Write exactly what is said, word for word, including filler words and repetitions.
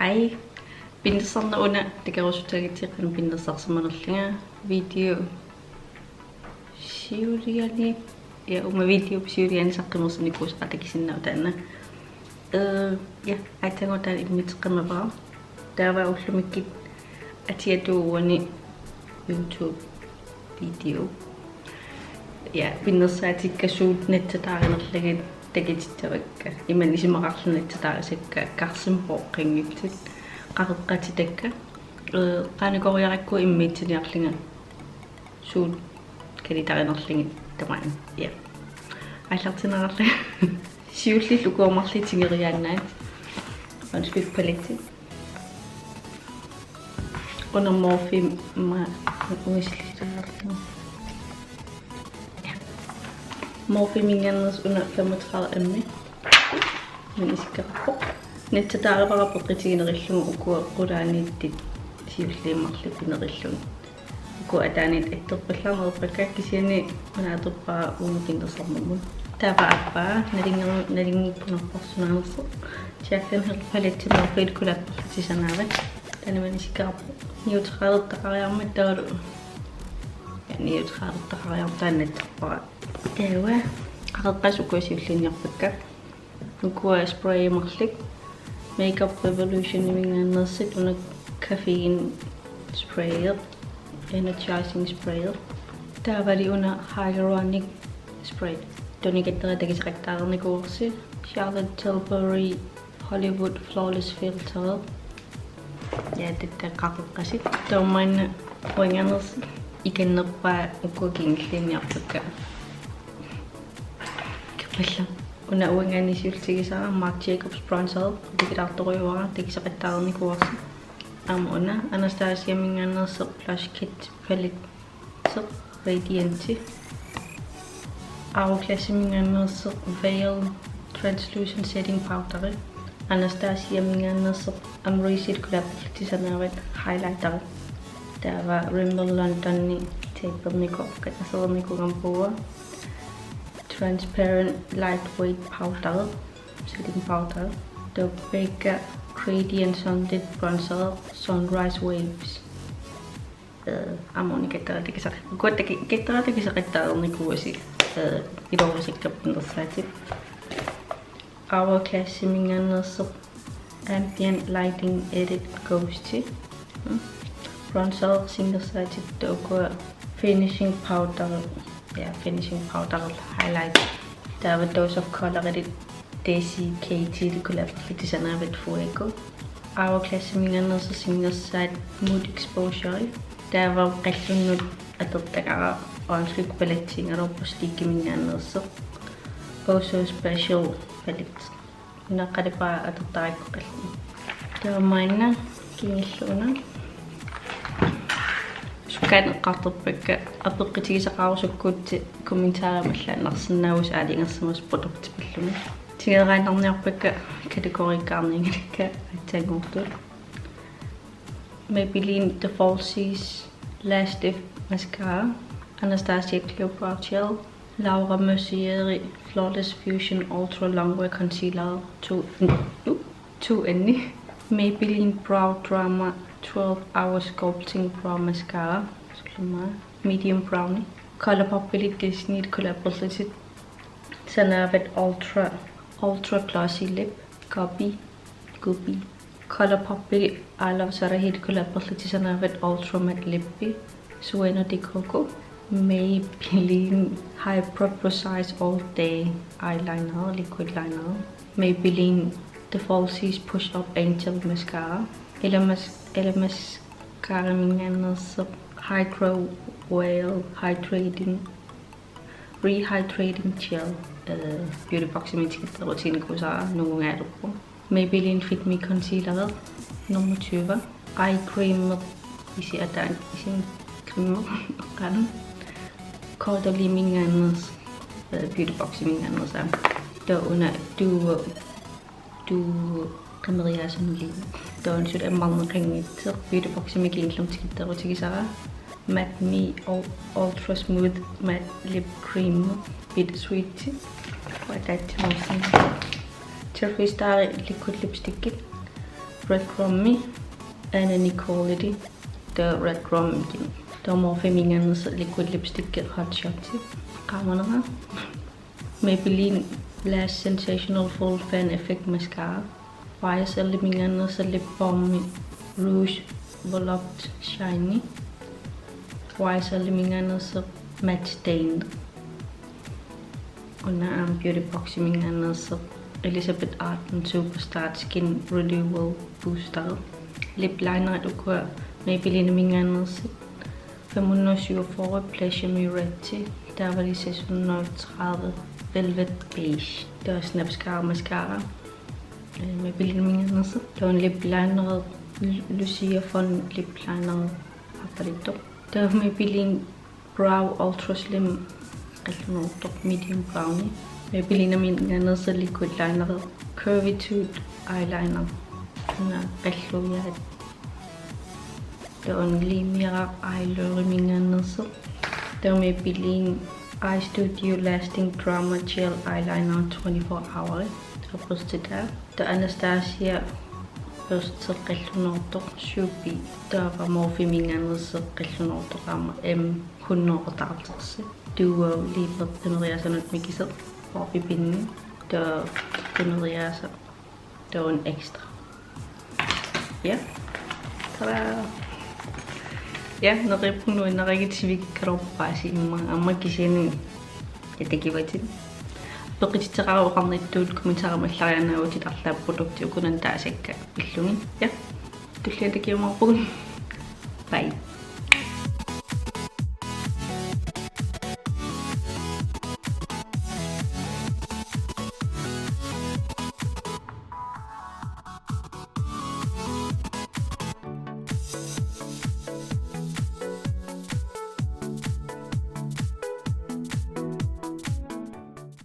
Ai, pinnersarneq una takorusussaagatsigit qanoq pinnersarsimanerlunga. Video siuliani, ja, uuma video siuliani saqqummersinikuusara takusinnaavat taanna. Øh, ja, aatsaannguaq taanna immiusseqqammavara. Taava ullumikkut atiatut uani YouTube video. Ja, pinnersaatikka suut nassataarinerlugit takutissavakka. Imannak isumaqarluni nassataarisakka karsimpooqqanngitsut. Qaqeqqatitakka. Øh, qaanukoriarakku immiussiniarlunga suut kalitaarinerlugit tamaani. Ja. Aallartinnerarlunga. Siulliit ukuarmarli tigoriaannaat. Undskyld, palette. Una Morphe ma-, uislitaarlunga. Morpheminngaanneersoq una femogtredive M. Imannak isikkoqarpoq. Nassataarivara peqqutiginerullugit ukua qulaaniittut siulliit marluk pinerullugu. Ukua ataaniittut attorpallaarneq ajorpakka kisianni una atorpara uunga pinnersarnermut. Taava aappaa nalunngi-, nalunngikkut nunarpassuarnaanersoq. Jaclyn Hill palette Morphemingaanneersoq collaberlutik sanaavat. Taanna imannak isikkoqarpoq. Neutralertaqariarmat taavalu. Ja, neutralertaqariarmat taanna attorpara. Taava qaqeqqasut ukua siulliiniarpakka. Ukua spray marluk. Makeup Revolutionimingaanneersut una caffeine sprayer, energizing sprayer. Taavalu una hyaluronic spray. Taanna katterit takusaqattaarnikuuarsi. Charlotte Tilbury Hollywood Flawless Filter. Ja, taava qaqeqqasut. Taava maanna uanganersut ikinnerpaat ukua kingulliiniarpakka. Kappallu. Una uanganeersoq siulliutigissavara Marc Jacobs bronzer, takusaartorujuara, takusaqattaarnikuuarsi. Aamma una Anastasiaminngaanneersoq Blush Kit palette, Radiant. Hourglassiminngaanneersoq Veil Translucent Setting Powder. Anastasiaminngaanneersoq Amrezy collaberlutik sanaavat highlighter. Taava Rimmel Londoni tapernikuuara, aserornikuugama puua. Transparent lightweight powder, setting powder. Taava Becca Gradient Sunlit Bronzer Sunrise Waves. Øh, aamma una katterit takusaq-, ukua taku-, katterit takusaqattaarnikuuassi, øh, iluarisakka pinnersaatit. Hourglassiminngaanneersoq Ambient Lighting Edit Ghost. Mm. Bronzer sinnersaatit ukua finishing powder. Ja, finishing powder highlight. Taava Dose of Color edit Desi Katy collaberlutik sanaavat Fuego. Hourglassiminngaanneersoq sinnersaat Mood Exposure. Taava qallunnut atortagara Orange Look palettiugaluarpoq Sleekiminngaanneersoq Oh So Special palette. Una qalipaataa atortarakku qallunnut. Taava maanna kingulleq una. Sukkaannaq eqqartorpakka apeqqutigisaqarusukkuutsi kommentarimi allaannarsinnaavusi aalajangersimasoq produktipilluni. Tigoriaannarniarpakka kategoriikkaarnianngilakka aatsaannguuttut. Maybelline The Falsies Lash Lift Mascara, Anastasia Clear Brow Gel, Laura Mercier Flawless Fusion Ultra Longwear Concealer two, two N, Maybelline Brow Drama twelve Hour Sculpting Brow Mascara, Medium Brownie, ColourPop-ilu Disney collaberlutik sanaavat Ultra, Ultra Glossy Lip, Guppy, Guppy. ColourPop-ilu I Love Sarahilu collaberlutik sanaavat Ultra Matte Lippi, Sueño de Coco, Maybelline Hyper Precise All Day Eyeliner, Liquid Liner, Maybelline The Falsies Push Up Angel Mascara, Elemis-, Elemis Mascaraminngaanneersoq Hydro Veil Hydrating Rehydrating Gel, øh, Beauty Boximi tikittarutiinikuusara nungungaalerpoq. Maybelline Fit Me Concealer nummer tyve. Eye Cream, isi ataani, isin cream, qanun. Caudalie-minngaanneersoq, øh, Beauty Boximinngaanneersoq. Taava una Duo Duo qimeriaasunili. Taava una suli ammarneqanngitsoq Beauty Boximi kingullermi tikittarutigisara. Matte Me Ul-, Ultra Smooth Matte Lip Cream Bittersweet. Uanga ataatsimoorsinnaavoq. Jeffree Star Liquid Lipstick. Red Rum-i, Anna Nicole-iti, taava Red Rum-i. Taava Morphe-minngaanneersoq liquid lipstick Hot Shot-i. Qaamanera. Maybelline Lash Sensational Full Fan Effect Mascara. Y S L-minngaanneersoq lip balm-i Rouge Volupté Shine-i. Y S L-minngaanneersoq Matte Stain. Una aamma Beauty Box-iminngaanneersoq Elizabeth Arden Superstar Skin Renewal Booster. Lip linerit ukua Maybelline-minngaanneersut. Fem hundrede og syvogfyrre Pleasure Me Red-i, taavalu seks hundrede og tredive Velvet Beige. Taava Snapscara mascara. Øh, Maybelline-minngaanneersoq. Taava lip liner, Lu-, Lucia Fun lip liner. Aappaluttut. Taava Maybelline Brow Ultra Slim qallunoortoq medium brown-i. Maybelline-minngaanneersoq liquid liner, Curvitude eyeliner. Una qalluiaat. Taava Limiara Eyelure-minngaanneersoq. Taava Maybelline Eye Studio Lasting Drama Gel Eyeliner twenty-four hour. Taava børsti taava. Taava Anastasia børsti qallunoortoq Shubi. Taava Morphe-minngaanneersoq qallunoortoq aamma M hundrede og treoghalvtreds. Duo Libre qineriaasanut mikisoq. Morphe-pinni. Taava qineriaasaq. Taava una ekstra. Ja. Tada! Ja, neriuppunga nuannarigit sivikkaluarpasi immaqa aamma kisianni ja takuatit. Peqititseqaruit oqarnittut kommentarimi allariaannaavutit arlaat produktit ukunani taasakka pillugit. Ja. Tulliani takuumaarpugut.